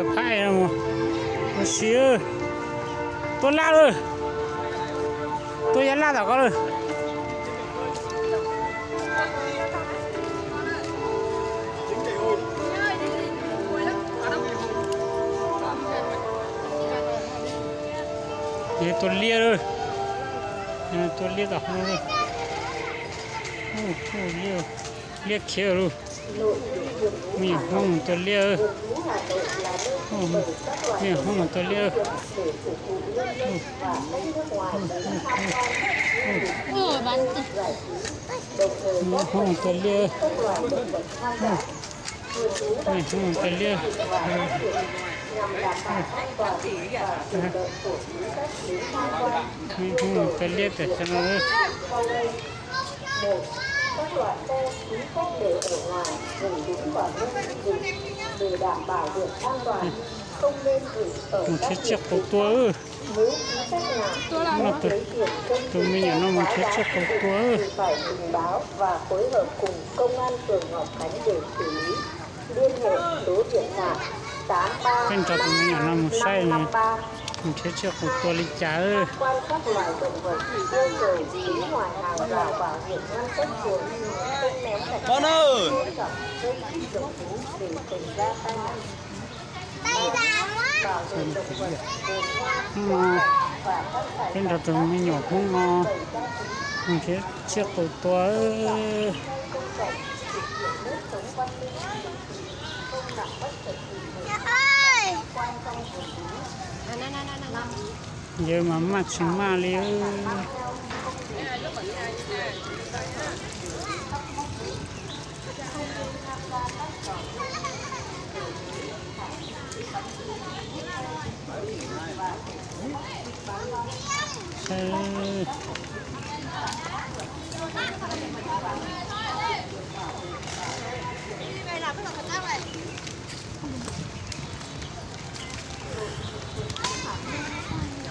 Phaij no mus, mus si, tua laj lawm, tua yav laj tom ko lawm. Tua liaj lawm, tua liaj tom no lawm. Liaj khiav lawm. Me nyuam Hmoob mus tua liaj. Me nyuam Hmoob mus tua liaj. Me nyuam Hmoob mus tua liaj. Me nyuam Hmoob mus tua liaj. Me nyuam Hmoob mus tua liaj tam sim no. Mus nrhiav tsiaj qus tua. Tus me nyuam no mus nrhiav tsiaj qus tua. Peb nrog tus me nyuam no mus saib mus nrhiav tsiaj qus tua li cas. Peb nrog tus me nyuam Hmoob no mus nrhiav tsiaj qus tua. Yawg mas maj tsis maj li.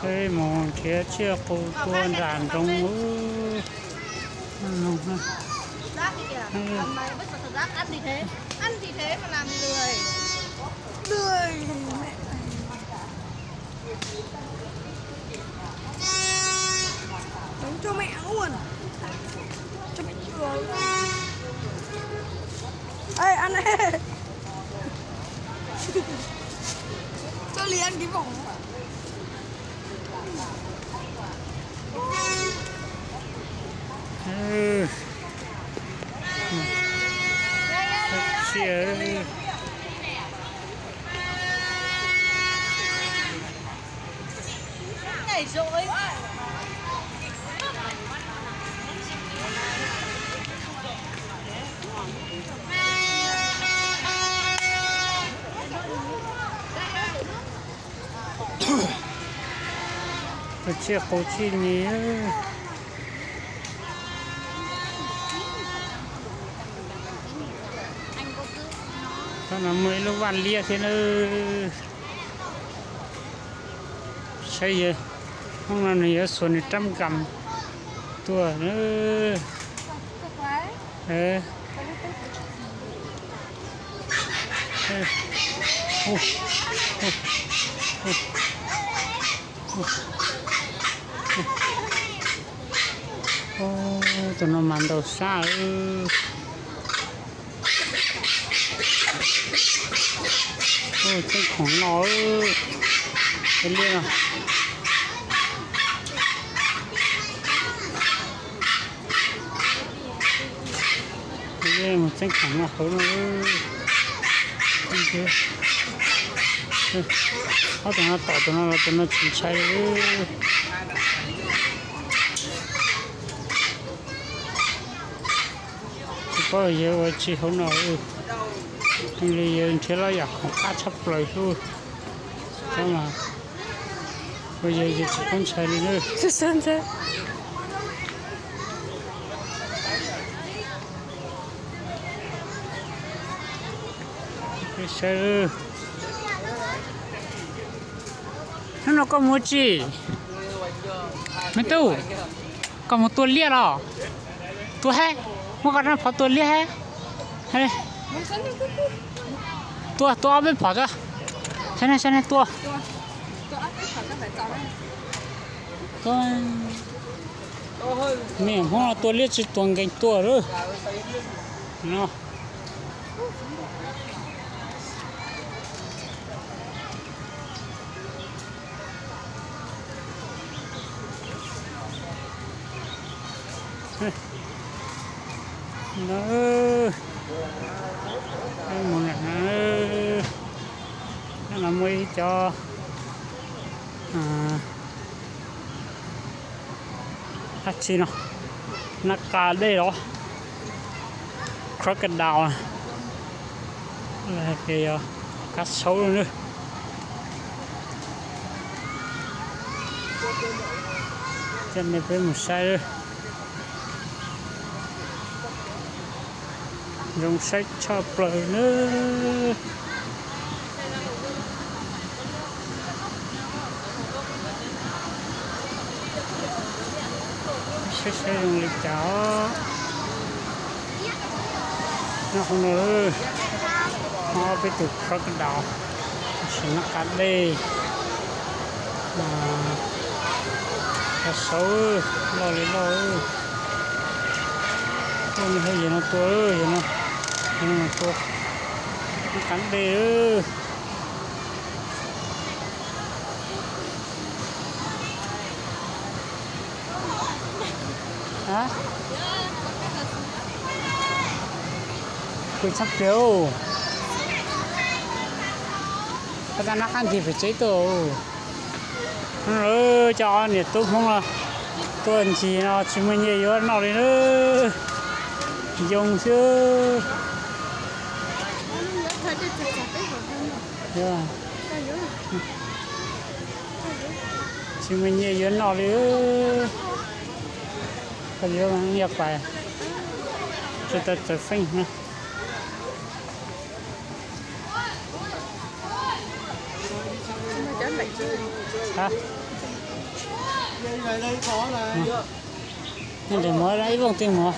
Peb mus nrhiav tsiaj qus tua nram nroog. Cho mẹ luôn. Cho mẹ chửi. Ê, ăn đi. Cho Ly ăn cái vỏ. Tus tsiaj qus tsij ni. Thaum no muaj ib lub vaj liaj thiab na. Saib, hnub no nws yuav xuas nws rab nkam tuaj. Tus no mas ntaus sab. Tseeb khoom no, liaj no. Mus tseeb khoom no hauv no. Ob tug no tom tus no los tus no tsis ntshai li. Tsis paub yawg ua tsi hauv no, li yawg nrhiav lub yam khoom qab tshaj plaws xwb. Ua yawg yawg tsis paub ntshai li na. Saib, hnub no koj mus tsi? Me tub, koj mus tua liaj los? Tua hab, muab koj rab phom tua liaj hab. Tua, tua ob peb phom tuaj. Saib ne, saib ne, tua. Tua, me Hmoob no tua liab tsis tua nkees tua lawm no. No, peb mus lawm na. No muaj ib cov dab tsi no, nab qa dej los, crocodile, ces yog kab saub na. Coj nej peb mus saib, zoo saib tshaj plaws na. Saib saib zoo li cas. Nyob hauv no, ob peb tus crocodile, tab sis nab qa dej, kab saub, loj li loj. Ub, nws ho yog no tua, yog no, yog no tua, nab qa dej. Kuj tshaj plaws. Koj tab nab qab ncig pem tsev tuaj. Cov ob niam tub Hmoob no tuaj ncig no tsis muaj nyiaj yuav noj li na. Yoo xwb. Tsis muaj nyiaj yuav noj li. Koj yuav nyiaj pais, tsis tau txawv feej na. Ntawm mov ib vooj tej mov,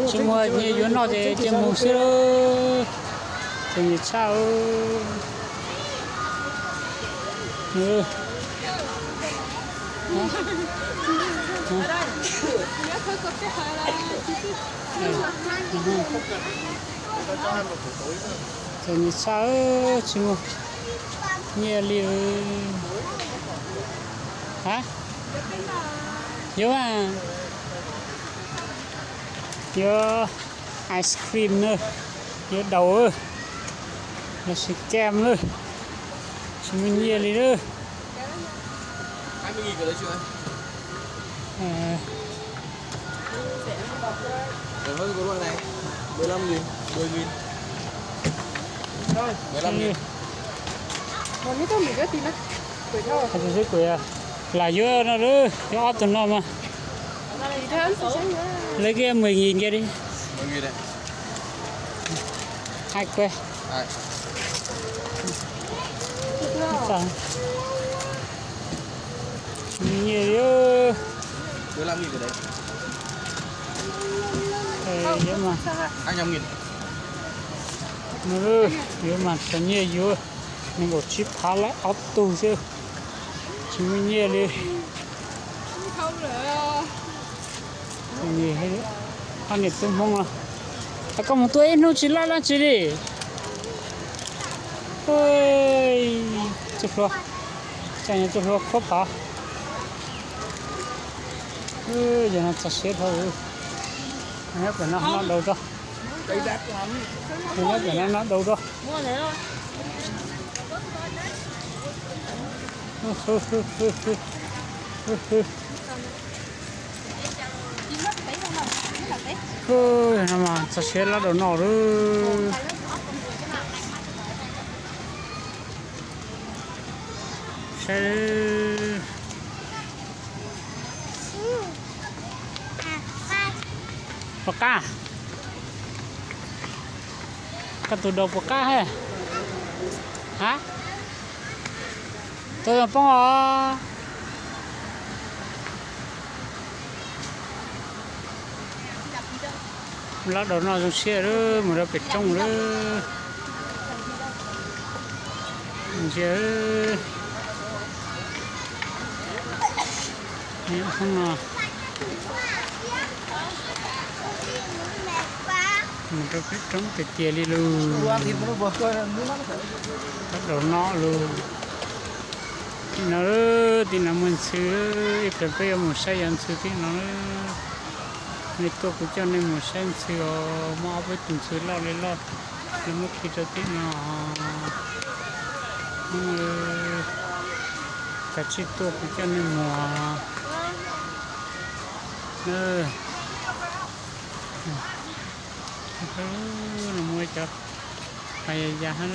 tsis muaj nyiaj yuav noj ces cia mus xwb. Ces nyiam tshaj. Ces nyiam tshaj, tsis muaj nyiaj li. Ha, yuav, yuav ice cream na, yuav daus los sis kem na, tsis muaj nyiaj li na. Lam yuav no, yuav ob tug no mas. Lawv kiag mười nghìn kia đi. Hai que. Nyiaj li. Yuav mas, yuav mas txom nyem yuav, nees nkaum tsib phav lawm ob tug xwb, tsis muaj nyiaj li. Ob niam tub Hmoob no, koj mus tua ib hnub tsis laj dab tsi li. Tub hluas, cas yog tub hluas khuab phav. Yog no txog siab dhau. Nyob pem no noj daus tso. Nyob pem no noj daus tso. No mas txog siab laj daus no lawm. Saib, puas qab? Koj tus daus puas qab he? Ha, tus daus poob os. Laj daus no zoo siab lawm, mus rau pem roob lawm. Ntsia, hnub no mus rau peb roob tiag tiag li lug. Rov rau no lug. Tim no, tim no muaj ntxhw, ib pliag peb yuav mus saib yov ntxhw tim no. Nej tuaj kuv coj nej mus saib ntxhw os, muaj ob peb tus ntxhw loj li loj, lawv muab khi rau tim no. Kav tsij tuaj kuv coj nej mus. No muaj cov pas ya ya hab.